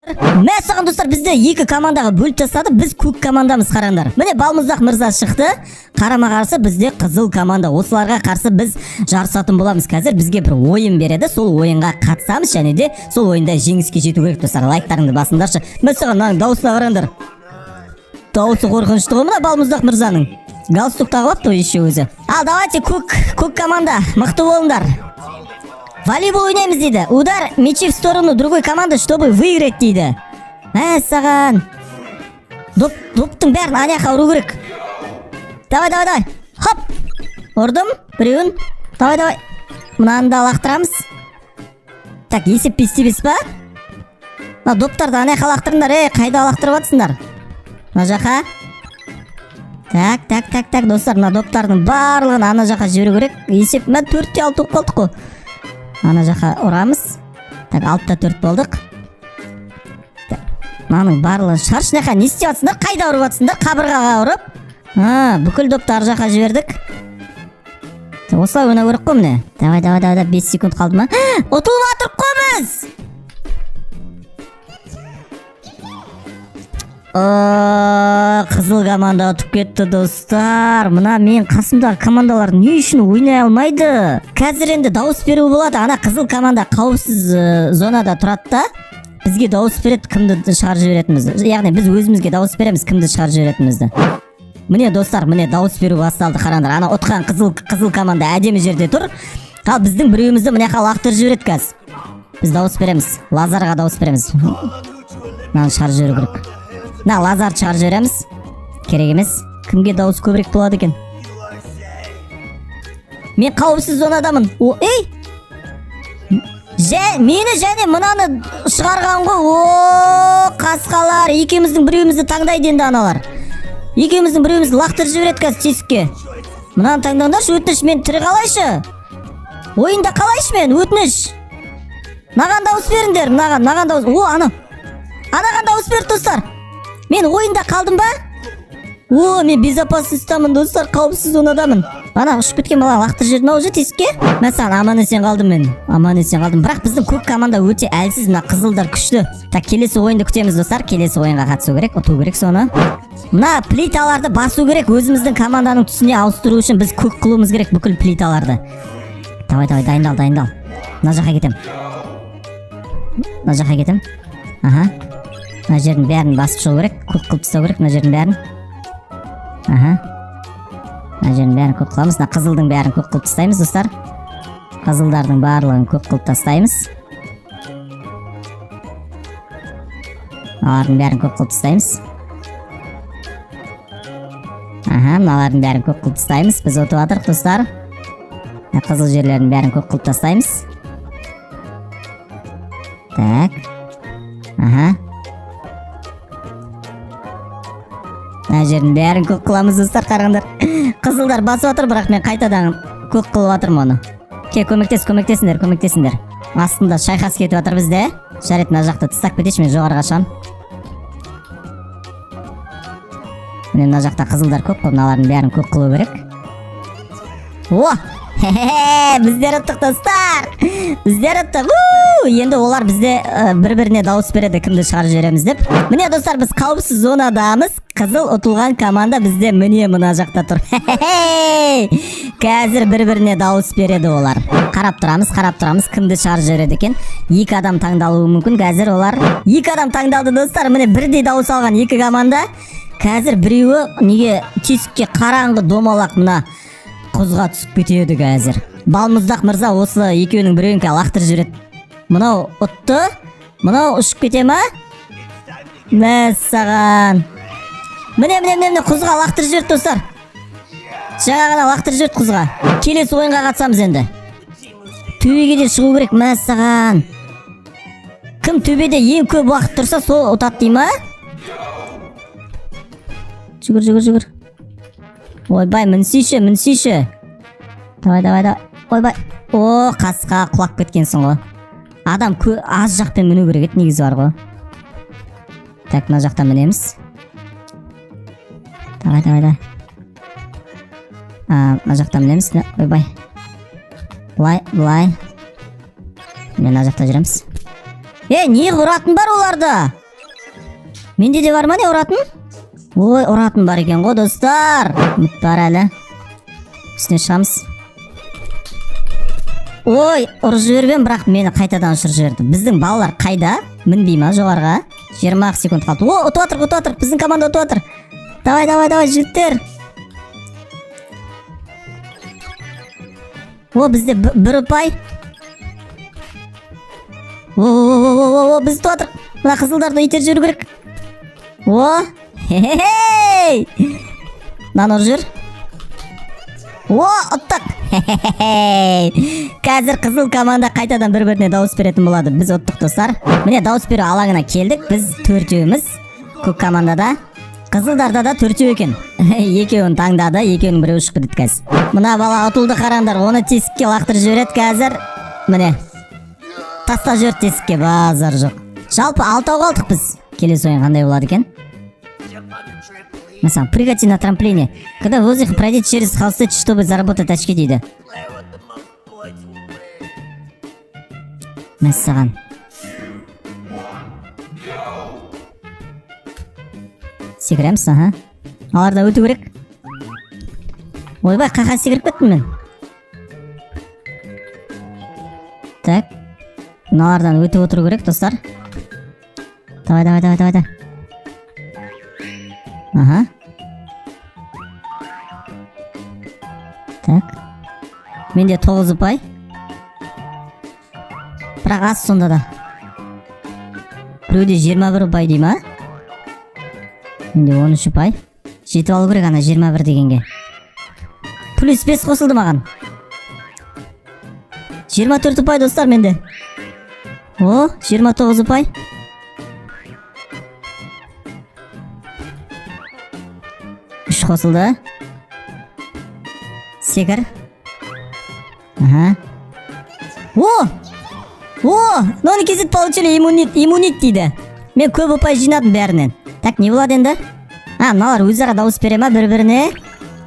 Мәссаған, достар, бізді екі командаға бөліп тастады. Біз көк командамыз, қараңдар. Міне, Балмұздақ мырза шықты. Қарама қарсы бізде қызыл команда. Осыларға қарсы біз жарысатын боламыз. Қазір бізге бір ойын береді. Сол ойынға қатысамыз және де сол ойында жеңіске жету керек, достар. Лайктарыңды басыңдаршы. Мәссаған, мынаның дауысына қараңдар. Дауысы қорқынышты ғой мына Балмұздақ мырзаның. Галстук тағып алыпты ғой еще өзі. Ал давайте, көк команда, мықты болыңдар. Волейбол ойнаймыз дейді. Удар мячи в сторону другой команды, чтобы выиграть, дейді. Мәссаған. Доптың бәрін ана жаққа ұру керек. Давай, давай, давай. Хоп. Ұрдым біреуін. Давай, давай. Мынаны да лақтырамыз. Так, есеп 5-5 па? Мына доптарды ана жаққа лақтырыңдар. Ей, қайда лақтырып жатсыңдар? Мына жаққа. Так, так, так, так, достар, мына доптардың барлығын ана жаққа жіберу керек. Есеп, мына 4-6 болып қалдық қой. Ана жаққа ұрамыз. Так, 6-4 болдық. Так, мынаның барлығын шығаршы мына жаққа. Не істеп жатсыңдар? Қайда ұрып жатсыңдар? Қабырғаға ұрып. А, бүкіл допты ар жаққа жібердік. Так, осылай ойнау керек қой, міне. Давай, давай, давай, давай, 5 секунд қалды ма? Ұтылып жатырық қой біз. Қызыл команда ұтып кетті, достар. Мына мен қасымдағы командалар не үшін ойнай алмайды? Қазір енді дауыс беру болады. Ана қызыл команда қауіпсіз зонада тұрады да, бізге дауыс береді, кімді шығарып жіберетінімізді. Яғни біз өзімізге дауыс береміз, кімді шығарып жіберетінімізді. Міне, достар, міне, дауыс беру басталды, қараңдар. Ана ұтқан қызыл команда әдемі жерде тұр. Ал біздің біреуімізді мына жаққа лақтырып жібереді қазір. Біз дауыс береміз. Лазарға дауыс береміз. Мынаны шығарып жіберу керек. Мына Лазарды шығарып жібереміз. Керек емес. Кімге дауыс көбірек болады екен? Мен қауіпсіз зонадамын. О, ей! Мені және мынаны шығарған ғой. О, қасқалар, екеуміздің біреуімізді таңдайды енді аналар. Екеуміздің біреуімізді лақтырып жібереді қазір тесікке. Мынаны таңдаңдаршы, өтініш, мен тірі қалайшы. Ойында қалайшы мен, өтініш. Маған дауыс беріңдер, мынаған, мынаған дауыс. О, ана. Анаған дауыс берді, достар. Мен ойында қалдым ба? О, мен безопасностьтамын, достар, қауіпсіз зонадамын. Ана ұшып кеткен бала лақтырып жіберді ма уже тесікке? Мәссаған, аман есен қалдым мен. Аман есен қалдым. Бірақ біздің көк команда өте әлсіз, мына қызылдар күшті. Так, келесі ойынды күтеміз, достар. Келесі ойынға қатысу керек, ұту керек соны. Мына плиталарды басу керек, өзіміздің команданың түсіне ауыстыру үшін біз көк қылуымыз керек бүкіл плиталарды. Давай, давай, дайындал, дайындал. Мына жаққа кетем. Мына жаққа кетем. Аха. Мына жердің бәрін басып шығу керек, көк қылып тастау керек мына жердің бәрін. Аха. Мына жердің бәрін көк қыламыз. Мына қызылдың бәрін көк қылып тастаймыз, достар. Қызылдардың барлығын көк қылып тастаймыз. Мыналардың бәрін көк қылып тастаймыз. Аха, мыналардың бәрін көк қылып тастаймыз. Біз ұтып жатырық, достар. Мына қызыл жерлердің бәрін көк қылып тастаймыз. Так. Аха. Мына жердің бәрін көк қыламыз, достар, қараңдар. Қызылдар басып жатыр, бірақ мен қайтадан көк қылып жатырмын оны. Ке, көмектес, көмектесіңдер, көмектесіңдер. Астында шайқас кетіп жатыр бізде. Жарайды, мына жақты тастап кетейінші, мен жоғарыға шығамын. Міне, мына жақта қызылдар көп қой, мыналардың бәрін көк қылу керек. О! Хе-хе, біздер ұттық, достар. Біздер ұттық. У! Енді олар бізде бір-біріне дауыс береді, кімді шығарып жібереміз деп. Міне, достар, біз қауіпсіз зонадамыз. Қызыл ұтылған команда бізде міне мына жақта тұр. Хе-хе-хе. Қазір бір-біріне дауыс береді олар. Қарап тұрамыз, қарап тұрамыз, кімді шығарып жібереді екен. Екі адам таңдалуы мүмкін қазір олар. Екі адам таңдалды, достар. Міне, бірдей дауыс алған екі команда. Қазір біреуі неге тесікке, қараңғы домалақ мына құзға түсіп кетеді қазір. Балмұздақ мырза осы екеуінің біреуін қазір лақтырып жібереді. Мынау ұтты, мынау ұшып кете ма? Мәссаған. Міне, міне, міне, міне, құзға лақтырып жіберді, достар. Жаңа ғана лақтырып жіберді құзға. Келесі ойынға қатысамыз енді. Төбеге де шығу керек, мәссаған. Кім төбеде ең көп уақыт тұрса, сол ұтады дей ма? Жүгір, жүгір, жүгір. Ойбай, мінсейші, мінсейші. Давай, давай, давай. Ойбай. О, қасқа құлап кеткенсің ғой. Адам аз жақпен міну керек еді негізі бар ғой. Так, мына жақтан мінеміз. Давай, давай, давай. А, мына жақтан мінеміз. Ойбай. Былай, былай. Міне, мына жақта жүреміз. Е, не ұратын бар оларда? Менде де бар ма, не ұратын? Ой, ұратын бар екен ғой, достар. Үміт бар әлі. Үстіне шығамыз. Ой, ұрып жіберіп, бірақ мені қайтадан ұшырып жіберді. Біздің балалар қайда? Мінбей ма жоғарыға? 20 секунд қалды. О, ұтып жатыр, ұтып жатыр. Біздің команда ұтып жатыр. Давай, давай, давай, жігіттер. О, бізде бір ұпай. О, о, о, о, о, біз ұтып жатыр. Мына қызылдарды итеріп жіберу керек. О, хе-хе-хей. Мынаны ұрып жібер. О, ұттық. Хе-хе-хей. Қазір қызыл команда қайтадан бір біріне дауыс беретін болады. Біз ұттық, достар. Міне, дауыс беру алаңына келдік. Біз төртеуміз көк командада. Қызылдарда да төртеу екен. Екеуін таңдады, екеуінің біреуі шығып кетеді қазір. Мына бала ұтылды, қараңдар. Оны тесікке лақтырып жібереді қазір. Міне. Тастап жіберді тесікке, базар жоқ. Жалпы алтау қалдық біз. Келесі ойын қандай болады екен? Мәселен, прыгайте на трамплине. Когда в воздухе, пройдите через холсты, чтобы заработать очки, дейді. Мәссаған. Секіреміз, аха. Аларда өту керек. Ойбай, қақа секіріп кеттім мен. Так. Мыналардан өтіп отыру керек, достар. Давай, давай, давай, давай, давай. Аха. Так. Менде 9 ұпай. Бірақ аз сонда да. Біреуде 21 ұпай дей ма? Менде 13 ұпай. Жетіп алу керек ана 21 дегенге. Плюс 5 қосылды маған. 24 ұпай, достар, менде. О, 29 ұпай. Үш қосылды. Секір. Аха. О! О! Нони кезет получили иммунит, иммунит дейді. Мен көп ұпай жинадым бәрінен. Так, не болады енді? А, мыналар өзара дауыс бере ма бір-біріне?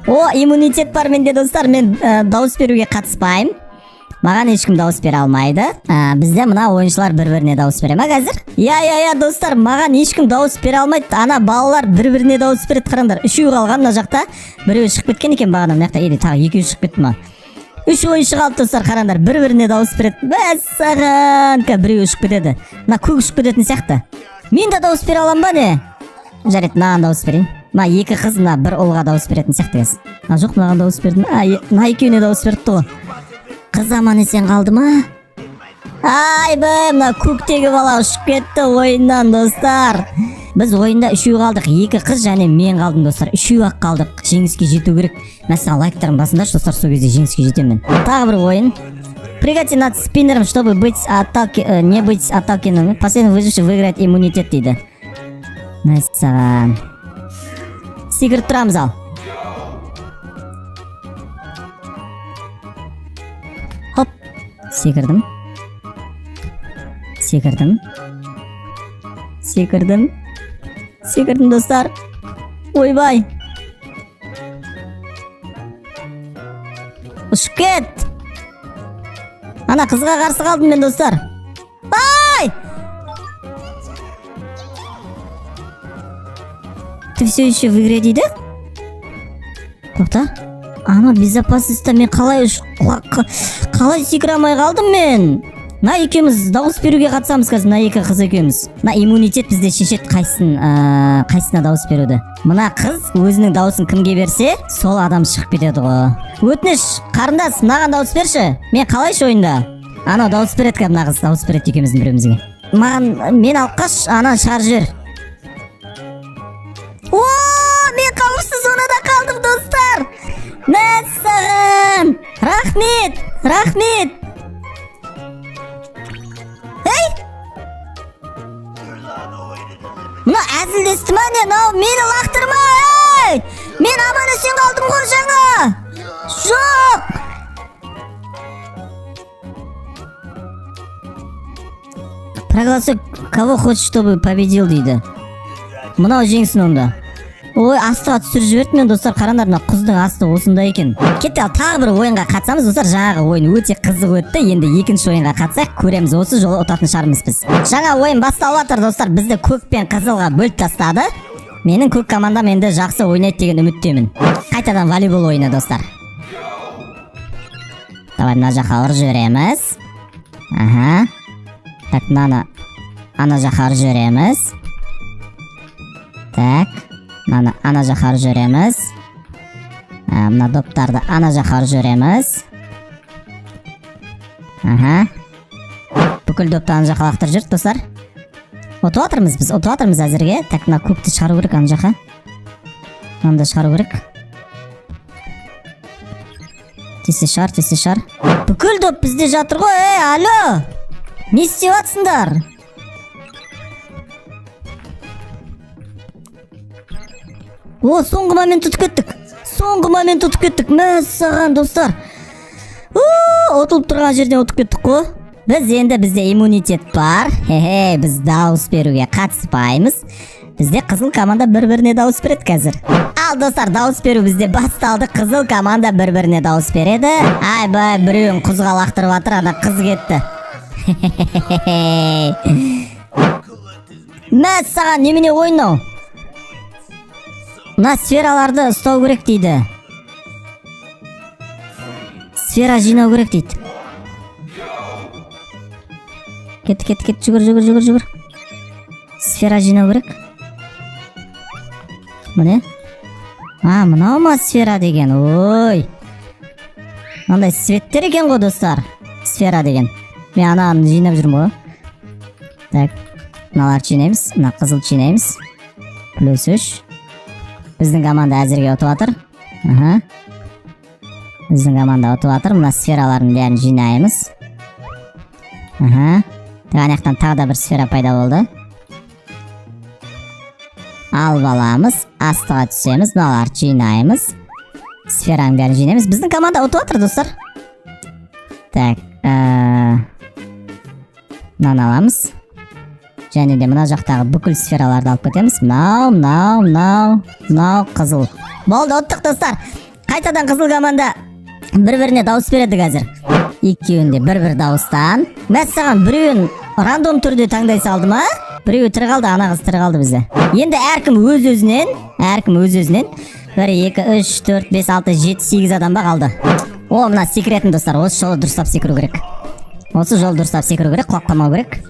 О, иммунитет бар менде, достар. Мен дауыс беруге қатыспаймын. Маған ешкім дауыс бере алмайды. Бізде мына ойыншылар бір-біріне дауыс бере ма қазір? Я, я, я, достар, маған ешкім дауыс бере алмайды. Ана балалар бір-біріне дауыс береді, қараңдар. Үшеуі қалған мына жақта. Біреуі шығып кеткен екен бағана мына жақта. Или тағы екеуі шығып кетті ма? Үш ойыншы қалды, достар, қараңдар. Бір-біріне дауыс береді. Мәссаған, біреуі ұшып кетеді. Мына көк ұшып кететін сияқты. Мен де дауыс бере аламын ба, не? Жарайды, мынаған дауыс берейін. Мына екі қыз мына бір ұлға дауыс беретін сияқты қазір. А, жоқ, мынаған дауыс бердім. А, мына екеуіне дауыс беріпті ғой. Қыз аман есен қалды ма? Айбай, мына көктегі бала ұшып кетті ойыннан, достар. Біз ойында үшеу қалдық. Екі қыз және мен қалдым, достар. Үшеу ақ қалдық. Жеңіске жету керек. Мәссаған, лайктарын басыңдаршы, достар, сол кезде жеңіске жетемін мен. Тағы бір ойын. Прыгайте над спиннером, чтобы не быть отталкиваемым. Последний выживший выиграет иммунитет, дейді. Мәссаған. Секіріп тұрамыз ал. Хоп. Секірдім. Секірдім. Секірдім. Секірдім, достар. Ойбай. Ұшып кет. Ана қызға қарсы қалдым мен, достар. Ай! Ты все еще в игре, дейді? Тоқта. Ана безопасностьта мен қалай қалай секіре алмай қалдым мен? Мына екеуміз дауыс беруге қатысамыз қазір, мына екі қыз екеуміз. Мына иммунитет бізде шешеді қайсысына дауыс беруді. Мына қыз өзінің дауысын кімге берсе, сол адам шығып кетеді ғой. Өтініш, қарындас, мынаған дауыс берші. Мен қалайшы ойында? Анау дауыс береді қазір, мына қыз дауыс береді екеуміздің біреумізге. Маған, мен алып қаш, ананы шығарып жібер. О, мен қауіпсіз зонада қалдым, достар. Мәссаған. Рахмет, рахмет. Ей! Мына әзілдесті ма, не? Мынау мені лақтырма, ей! Мен аман есен қалдым ғой жаңа. Жоқ. Проголосуй, кого хочешь, чтобы победил, дейді. Мынау жеңсін онда. Ой, астыға түсіріп жіберді мен, достар. Қараңдар, мына құздың асты осындай екен. Кетті, ал тағы бір ойынға қатысамыз, достар. Жаңағы ойын өте қызық өтті. Енді екінші ойынға қатысайық, көреміз, осы жолы ұтатын шығармыз біз. Жаңа ойын басталып жатыр, достар. Бізді көк пен қызылға бөліп тастады. Менің көк командам енді жақсы ойнайды деген үміттемін. Қайтадан волейбол ойыны, достар. Давай, мына жаққа ұрып жібереміз. Аха, так, мынаны ана жаққа ұрып жібереміз. Так, мынаны ана жаққа ұрып жібереміз. Мына доптарды ана жаққа ұрып жібереміз. Аха, бүкіл допты ана жаққа лақтырып жібердік, достар. Ұтып жатырмыз, біз ұтып жатырмыз әзірге. Так, мына көкті шығару керек ана жаққа, мынаны да шығару керек. Тез, тез шығар, тез, тез шығар. Бүкіл доп бізде жатыр ғой. Ей, алло, не істеп жатсыңдар? О, соңғы момент ұтып кеттік, соңғы момент ұтып кеттік. Мәссаған, достар. У, ұтылып тұрған жерден ұтып кеттік қой біз. Енді бізде иммунитет бар. Хе-хе, біз дауыс беруге қатыспаймыз. Бізде қызыл команда бір біріне дауыс береді қазір. Ал, достар, дауыс беру бізде басталды. Қызыл команда бір біріне дауыс береді. Айбай, біреуін құзға лақтырып жатыр. Ана қыз кетті. Мәссаған, немене ойын мынау? Мына сфераларды ұстау керек дейді, сфера жинау керек дейді. Кет, кет, кет, жүгір, жүгір, жүгір, жүгір. Сфера жинау керек. Міне, а мынау ма сфера деген? Ой, мынандай цветтер екен ғой, достар, сфера деген. Мен ананы жинап жүрмін ғой. Так, мыналарды жинаймыз, мына қызылды жинаймыз. +3. Біздің команда әзірге ұтып жатыр. Аха, біздің команда ұтып жатыр. Мына сфералардың бәрін жинаймыз. Аха, так, ана жақтан тағы да бір сфера пайда болды. Алып аламыз, астыға түсеміз, мыналарды жинаймыз, сфераның бәрін жинаймыз. Біздің команда ұтып жатыр, достар. Так, мынаны аламыз және де мына жақтағы бүкіл сфераларды алып кетеміз. Мынау, мынау, мынау, мынау қызыл. Болды, ұттық, достар. Қайтадан қызыл команда бір біріне дауыс береді қазір. Екеуінде бір бір дауыстан. Мәссаған, біреуін рандом түрде таңдай салды ма? Біреуі тірі қалды, ана қыз тірі қалды бізде. Енді әркім өз өзінен, әркім өз өзінен. Бір, екі, үш, төрт, бес, алты, жеті, сегіз адам ба қалды? О, мына секіретін, достар. Осы жолы дұрыстап секіру керек, осы жолы дұрыстап секіру керек, құлап қалмау керек.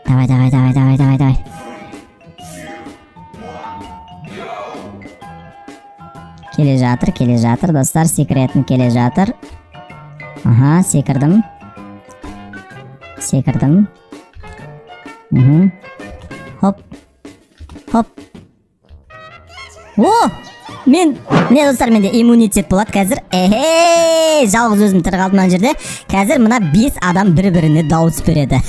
Давай, давай, давай, давай, давай, давай. Келе жатыр, келе жатыр, достар, секіретін келе жатыр. Аха, секірдім, секірдім. Хоп, хоп. О, мен міне, достар, менде иммунитет болады қазір. Эхей, жалғыз өзім тірі қалдым мына жерде. Қазір мына бес адам бір біріне дауыс береді.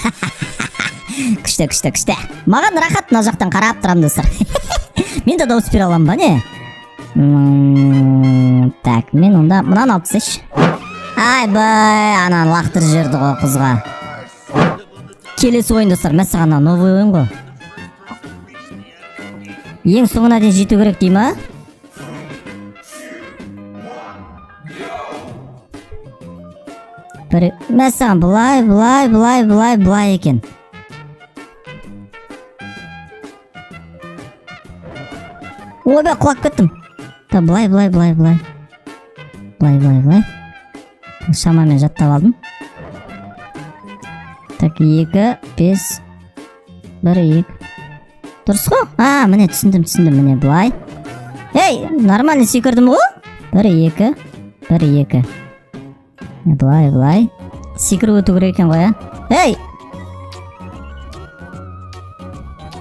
Күшті, күшті, күшті. Маған рахат, мына жақтан қарап тұрамын, достар. Мен де дауыс бере аламын ба, не? Так, мен онда мынаны алып тастайыншы. Айбай, ананы лақтырып жіберді ғой қызға. Келесі ойын, достар. Мәссаған, мынау новый ойын ғой. Ең соңына дейін жету керек дей ма? Бір, мәссаған, былай, былай, былай, былай, былай екен. Ойбай, құлап кеттім. Та, былай, былай, былай, былай, былай, былай, былай. Шамамен жаттап алдым. Так, екі, бес, бір, екі. Дұрыс қой. А, міне, түсіндім, түсіндім. Міне, былай. Ей, нормально секірдім ғой. Бір, екі, бір, екі. Міне, былай, былай секіріп өту керек екен ғой. А, ей,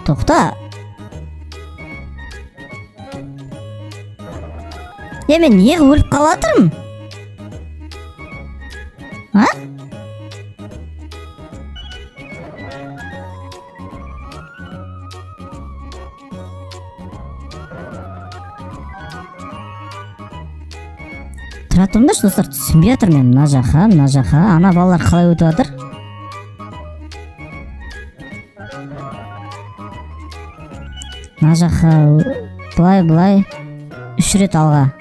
тоқта. Е, мен неғып өліп қалып жатырмын, а? Тұра тұрыңдаршы, достар, түсінбей жатырмын мен. Мына жаққа, мына жаққа ана балалар қалай өтіп жатыр? Мына жаққа. Былай, былай, үш рет алға.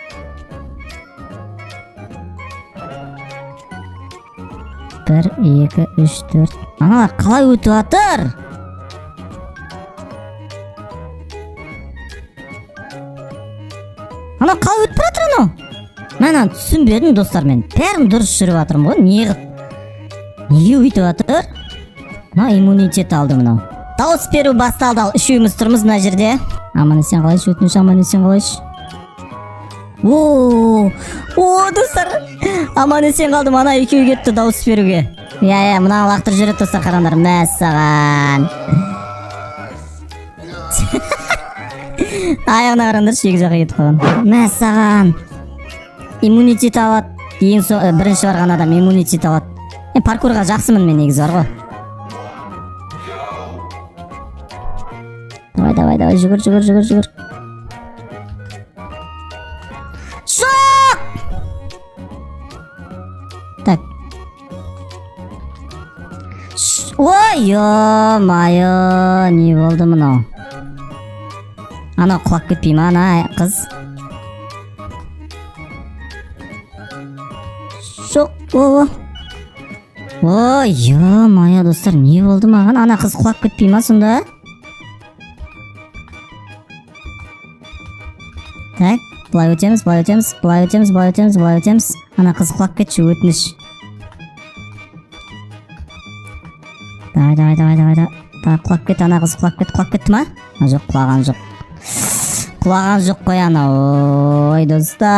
Бір, екі, үш, төрт. Аналар қалай өтіп жатыр? Анау қалай өтіп бара жатыр анау? Мен ананы түсінбедім, достар. Мен бәрін дұрыс жүріп жатырмын ғой. Неғып, неге өйтіп жатыр? Мынау иммунитет алды мынау. Дауыс беру басталды. Ал үшеуміз тұрмыз мына жерде. Аман есен қалайыншы, өтініш, аман есен қалайыншы. О, о, достар, аман есен қалдым. Ана екеуі кетті дауыс беруге. Иә, мынаны лақтырып жібереді, достар, қараңдар. Мәссаған, аяғына қараңдаршы, екі жаққа кетіп қалған. Мәссаған, иммунитет алады ең бірінші барған адам иммунитет алады. Мен паркурға жақсымын мен негізі бар ғой. Давай, давай, давай, жүгір, жүгір, жүгір, жүгір. Жоқ, так. Ой, ё-моё, не болды мынау? Анау құлап кетпей ма, ана қыз? Жоқ, о, ой, ё-моё, достар, не болды маған? Ана қыз құлап кетпей ма сонда? Так, былай өтеміз, былай өтеміз, былай өтеміз, былай өтеміз, былай өтеміз. Ана қыз құлап кетші, өтініш. Давай, давай, давай, давай, давай, давай, құлап кет, ана қыз, құлап кет. Құлап кетті ма? А, жоқ, құлаған жоқ, құлаған жоқ қой анау. Ой, достар.